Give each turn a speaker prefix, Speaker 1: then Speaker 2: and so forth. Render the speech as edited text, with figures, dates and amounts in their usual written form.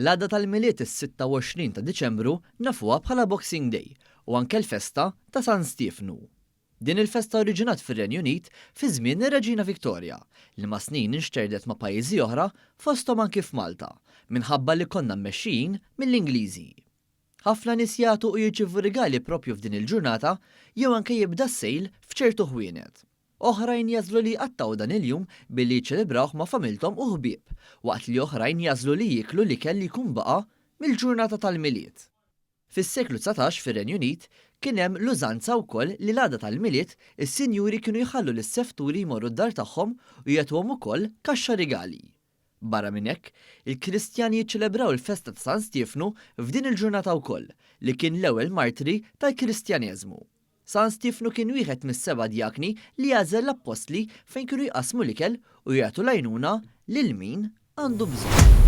Speaker 1: L-għada tal-Milied is-26 ta' Diċembru nafuha bħala Boxing Day u anke l-festa ta' San Stiefnu. Din il-festa oriġinat fir-Renju Unit fi żmien ir-Reġina Victoria, li mas-snin inxterdet ma' pajjiżi oħra fosthom anki f'Malta, minħabba li konna mmexxijin mill-Ingliżi. Ħafna nies jagħtu u jirċievu rigali proprju f'din il-ġurnata jew anke jibda s-sale f'ċertu ħwienet. Oħrajn jagħżlu li jqattgħu dan il-jum billi jiċċelebrawh ma' familthom u ħbieb, waqt li oħrajn jagħżlu li jieklu l-ikel li jkun baqa' mill-ġurnata tal-Milied. Fis-seklu 19 fir-Renju Unit kien hemm l-użanza wkoll li l-għada tal-Milied is-sinjuri kienu jħallu lis-sefturi jmorru d-dar tagħhom u jagħtuhom ukoll kaxxa rigali. Barra minn hekk, il-Kristjani jiċċelebraw il-festa ta' San Stiefnu f'din il-ġurnata wkoll, li kien l-ewwel martri tal-Kristjaneżmu. San Stiefnu kien wieħed mis-seba' djakni li għażel l-appostli fejn kienu jqassmu l-ikel u jagħtu l-għajnuna lil min għandu bżonn.